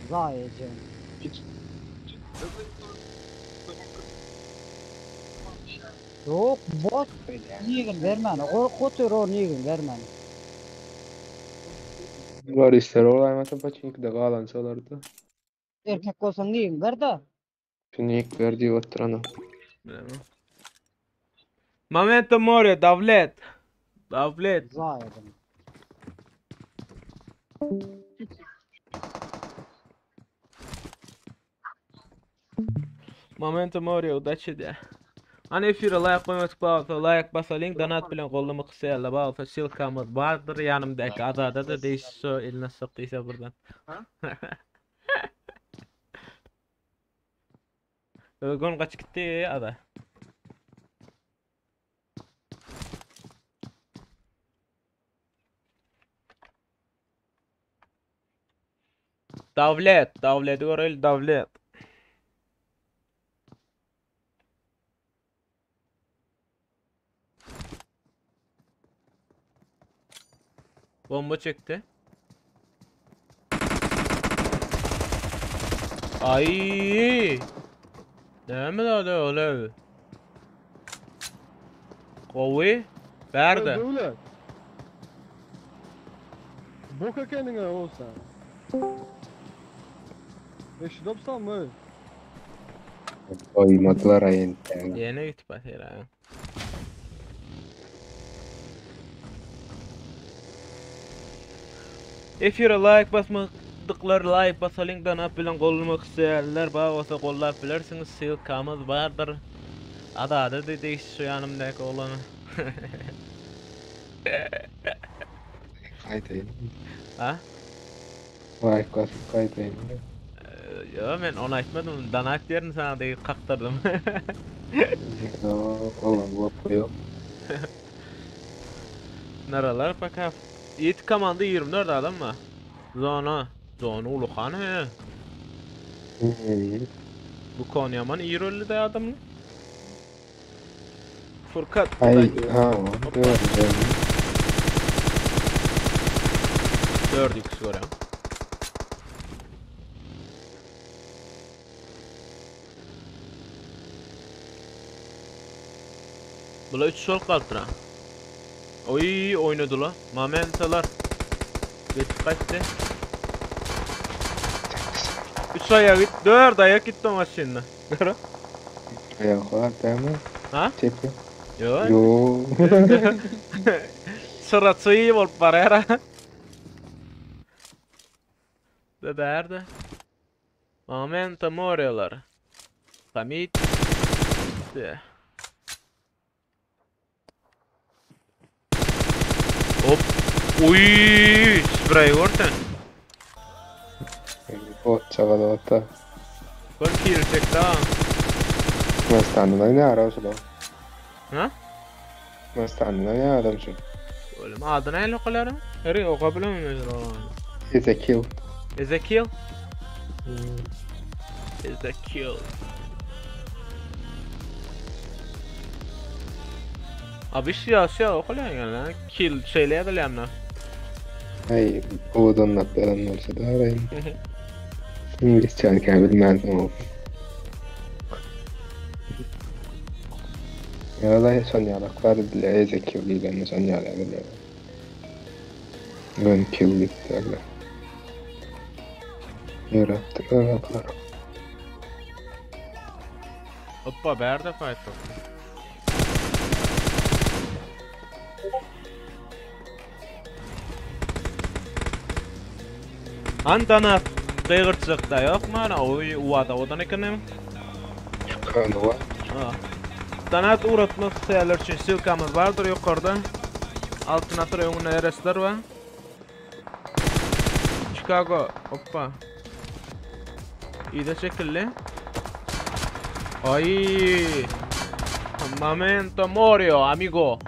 Vay ecen. Yok bot niye vermen. Otur o niye vermen. Var ister olayma paçinki de galansalardı. Erkek olsan niye ver de. Şunu ilk verdiği oturana. Bilemem. Memento Mori, Davlet. Davlet. Vay ecen. Memento Mori, удачи de. Hani efire like koymadyk bagsa like basalyň donat bilen gollumy kysayalla bagsa silkamyz bardyr yanymdaki adada da değişse eline sok diýse buradan. Ögün kaç gitti ada. Davlet, Davlet görel Davlet. Bomba çekti. Ay! Näme da öyle? Gowy Bärde. Döwlet. Boka kendine olsa. Eşidop mı? Koymadılar ayın. Ýene gitip batyr ha. Efire like basmadıklar like basalyň donat bilen gollamak isleýärler bar bolsa gollap bilersiňiz ssylkamyz bardyr. Adada da değiş şu ýanymdaky oglany. Kaydayın. Ha? Vay basıp kaydayın. Yo men onu aýtmadym. Donat ýerini sana diýip kakdyrdym. Yo, Olan bu yok. Naralar paka. Yet komanda 24 adam mı? Zona. Zona ulukan he. Hmm. Bu Konyaman iyi rollü de adamın. Furkat. Ay ha o. Doğru doğru. 4x görüyorum. Bula 3 sol kaldı ha. Oy oynadı la. Mamentalar. Geçip kaçtı. 3 ayak git. 4 ayak gitti o maşinle. Görü. Ayak var değil mi? Ha? Tepe. Yo. Yo. Sıratı iyi olup var ya. Ve bärde. Momento Moriolar. Hamit. De. Hop. Uy, spray görsen. Bot çagada ota. Gör kill çekdi ha. Türkmenistan'dan oýnar o şular. Ha? Türkmenistan'dan oýnar adam şu. Oğlum adyny näle okalaryn? Eri oka bilemem Ezekiel. Ezekiel? Ezekiel. Abi siyasi okalýan ýaly. Kill şeýle ýazylýar Ay, owadan atlaran bolsa da arayın. İngilizce bilmezdim o. Ya da son yalak var bile Ezekiel diýlen son ýalak bile. Ön kill diýipdirler. Ýörepdir, ýörepdir. Hoppa bärde fight boldy. Antana gygyrtjakda ýokmy ana oý uwada odan ekenim. Kanowa. Ha. Donat uğratmak isteyenler üçin ssylkamyz bardyr ýokarda. Altyn asyr öňünde RS-ler bar. Chicago, hoppa. İde çekildi. Ay. Momento Morio, amigo.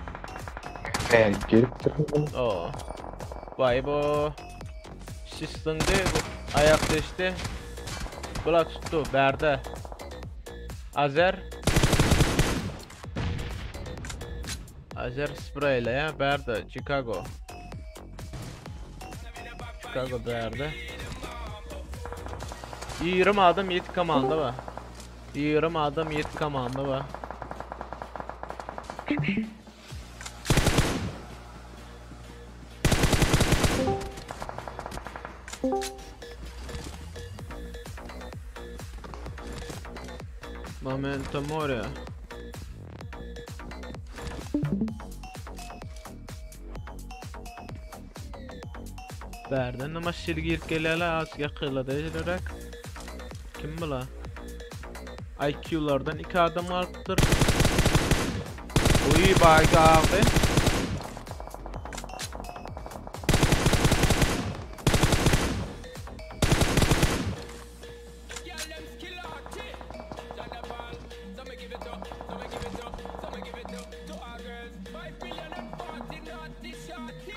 Ben gelipdir. Oo. Vay bu. Şişsindi bu ayak deşti. Bula tuttu berde. Azer. Azer spreyle ya berde Chicago. Chicago berde. 20 adam 7 komanda var. 20 adam 7 komanda var. Momento Moria. Bärden nama şil girip gelýärler, az ýakynlada ejilerek. Kim bula? IQ'lardan 2 adam alypdyr. Uy bayga aldy.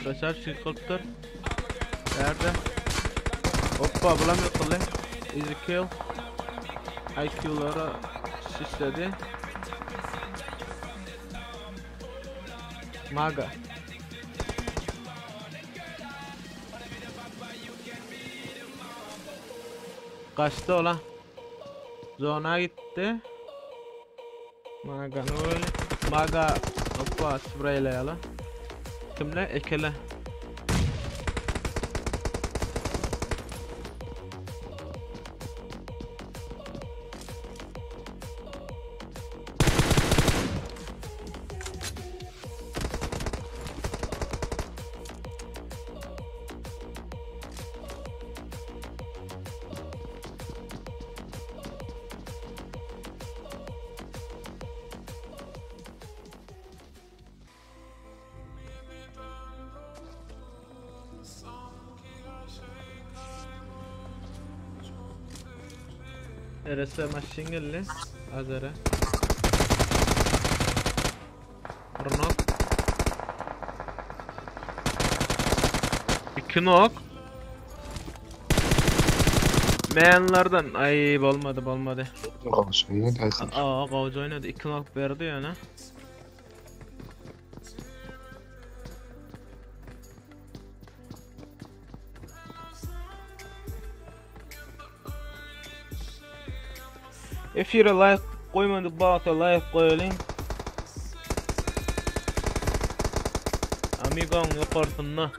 Krasavчик kylpdyr. Bärde. Hoppa bulam ýykyldy. Easy kill. IQ'lara şişledi. Maga. Kaçtı ola. Zona gitti. Maga ne öyle? Maga hoppa spreyle yala. Kimle? Ekele. RS maşyn geldi. Azere. Bir nok. İki nok. Meyenlerden ay bolmady bolmady. Gowşan dersin. Aa gowja oynady. İki nok berdi ýöne. Efire like goýmadyk bagta like goýalyň. Amigoň ýokarsynda.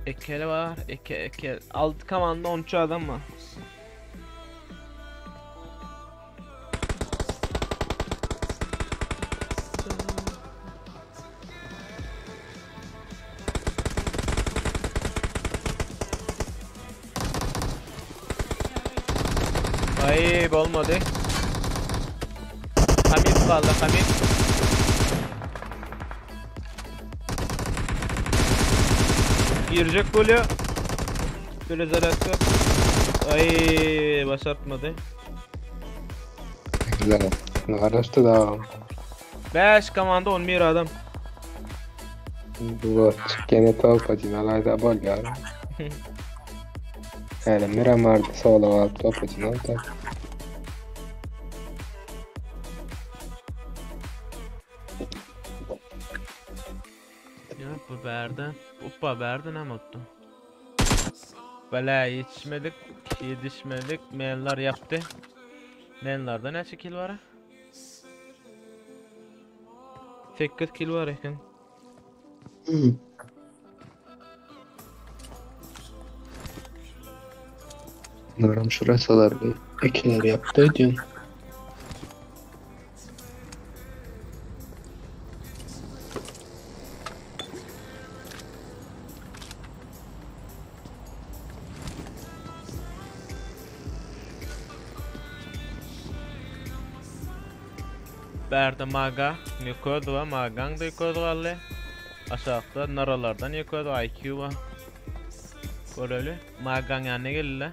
Ekele var, eke eke. 6 komanda 13 adam var. Ay bolmady. Hamit galdy, Hamit. Girjek bolýar. Perezaryadka. Ay başartmady. Güzel. Garaşdy da. 5 komanda 11 adam. Bu gene topacyn alayda bolýar. Häli Miramarda sola galyp topacyn aldy. Ya bu bärde. Uppa bärde näme bolupdy? Bela ýetişmedik, ýetişmedik. Menler ýapdy. Menlerde näçe kill bar? 8 kill bar eken. Naram şurasalar bir ekiler yaptı ödüyorsun. Bärde Maga, Nikoz bar, Magaň da Nikoz galdy. Aşakda naralardan Nikoz, IQ bar. Göreli. Magaň ýanyna geldi.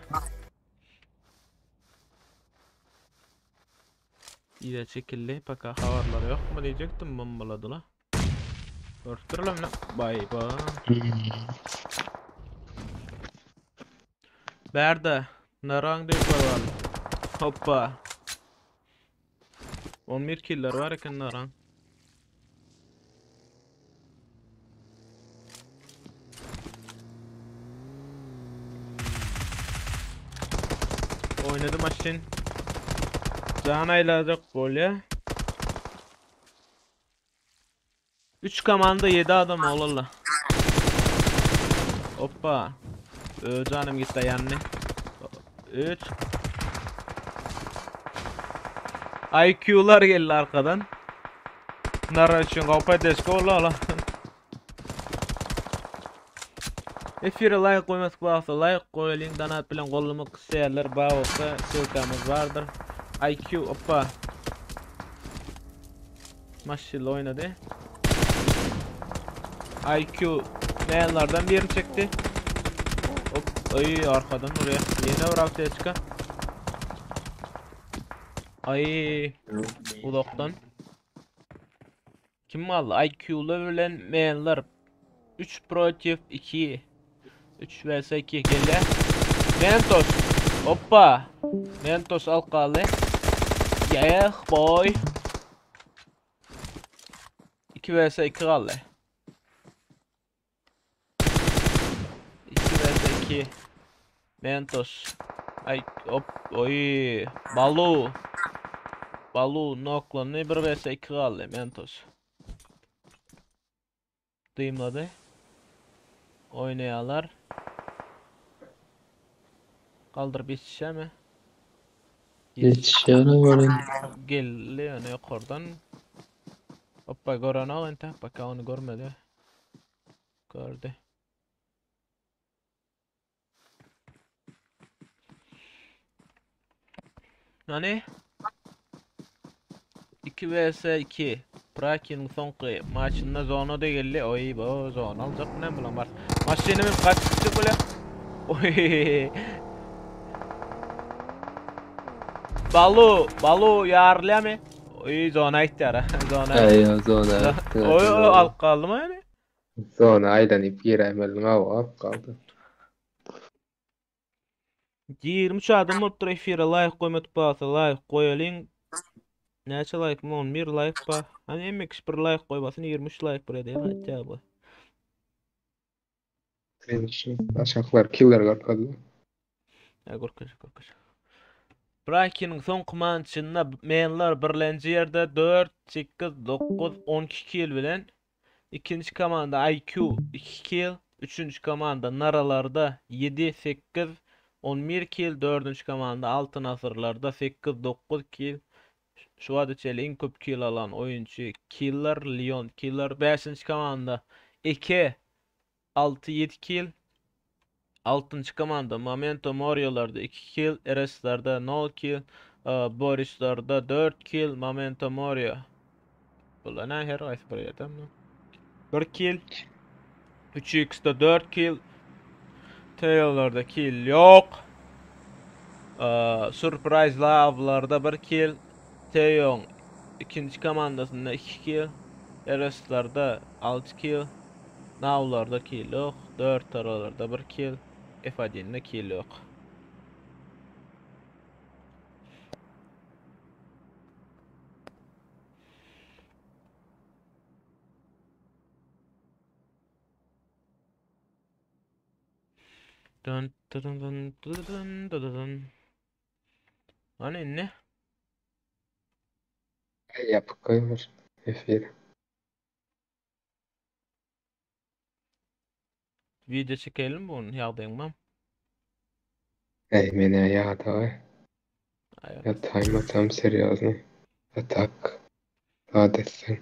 Yza çekildi. Paka habarlary ýokmy diýjekdim, bombaladylar. Görüpdirler mi? Bay ba. Bärde naraň diýip bar. Hoppa. 11 killer bar eken naraň. Oynady maşyn. Can aýlajak bolýa. 3 komanda 7 adam olalla. Hoppa. Ö canım gitti yanny. 3 IQ'lar geldi arkadan. Nara üçin gowpa deşki boldy ola. Efire like goýmadyk bolsa like goýalyň donat bilen gollamak isleýänler bar bolsa ssylkamyz bardyr. IQ oppa. Maşylla oýnady. IQ nälerden birini çekdi. Hop, ay arkadan buraya. Ýene bir aptečka. Ay uzakdan. Kim aldy? IQ-ly bilen menler. 3 protiv 2. 3 vs 2 gelýär. Mentos. Hoppa. Mentos alyp galdy. Yeah boy. 2 vs 2 galdy. 2 vs 2. Mentos. Ay hop oy. Balu. Balu noklandy 1 vs 2 galdy Mentos. Dymlady. Oýnaýarlar. Galdyryp ýetişýärmi? Ýetişýär welin. Geldi ýöne ýokardan. Hoppa görenok entek, paka ony görmedi. Gördü. Nani? 2 vs 2. Prakin'in soňky maçynda zona da geldi. Oý, bu zona aljak bilen bulan bar. Maşyny men kaç çıkacak bile. Oý. Balu, Balu ýarylýamy? Oý, zona gitýär. Zona. Aý, zona. Oý, oý, alyp galdymy ýani? Zona aýlanyp giräýmeliň aw, alyp galdy. 23 adam bolupdyr efire laýk goýmadyk bolsa laýk goýalyň. Näçe laýk? 11 laýk bar. Hani hemme kişi bir laýk goýmasyn 23 laýk bir edýär aýtýar bu. Aşaklar killer görkezdi. Ya görkez görkez. Brakiniň soňky mançynda menler birlenji ýerde 4 8 9 12 kill bilen ikinji komanda IQ 2 kill, üçünji komanda Naralarda 7 8 11 kill, dördünji komanda Altyn Asyrlarda 8 9 kill. Şu wagta çenli iň köp kill alan oýunçy Killer Leon Killer. Bäşinji komanda 2 6 7 kill. Altynjy komanda Momento Morio'larda 2 kill, RS-lerde 0 kill. Borislarda 4 kill, Momento Moria. Bular ne her haýsy bir ýerde mi? 1 kill. 3x-de 4 kill. Taylor'da kill ýok. Surprise Love-larda 1 kill. Teoň ikinji komandasynda 2 kill. RS-larda 6 kill. Now-larda kill ýok. 4 taralarda 1 kill. F1-de kill ýok. Dun dun dun dun dun dun dun. Hani ne? Ýapyk goýber efiri. Video çekelim bunu ýagdaýyň Ey meni ýadaw. Aý, Ýataýma tam serýozny. A tak. Zat etseň.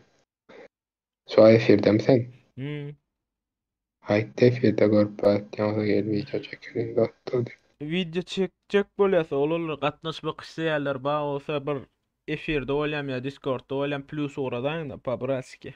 Şu aý efirdemi sen? Hmm. Aýtdy efirde görüp ýaňsa gel video çekelim zatdyr diýip. Video çekjek bolýasa olar gatnaşmak isleýärler bar bolsa bir efirde bolýam ýa Discordda bolýam plus ugradaýyň-da po-bratски.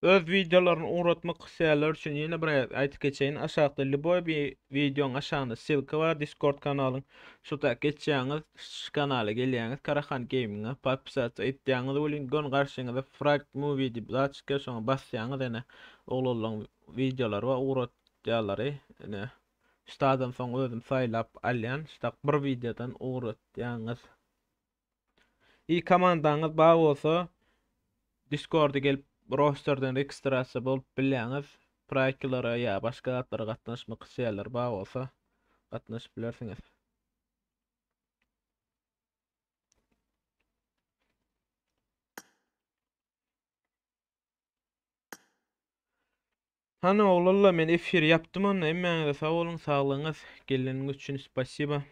Öz videolaryny ugratmak isleýänler üçin ýene bir aýdyp geçeýin. Aşakda lýuboý bir videoň aşagynda ssylka bar Discord kanalyň. Şu tak geçýäňiz, şu kanala gelýäňiz, Karahan Gaming-e podpisatsa etýäňiz welin gön garşyňyza Frag Movie diýip zat çykýar, şoňa basýaňyz ene oglanlaryň videolary bar, ugratýarlary. Ene ştadan soň özüm saýlap alýan. Şu tak bir videodan ugratýaňyz. I komandaňyz bar bolsa Discorda gelip rosterden registrasiýa bolup bilýäňiz. Praýklara ýa başga zatlara gatnaşmak isleýänler bar bolsa gatnaşyp bilersiňiz. Hany oglanlar men efiri ýapdym onda hemmäňize sag boluň saglygyňyz geleniňiz üçin spasiba.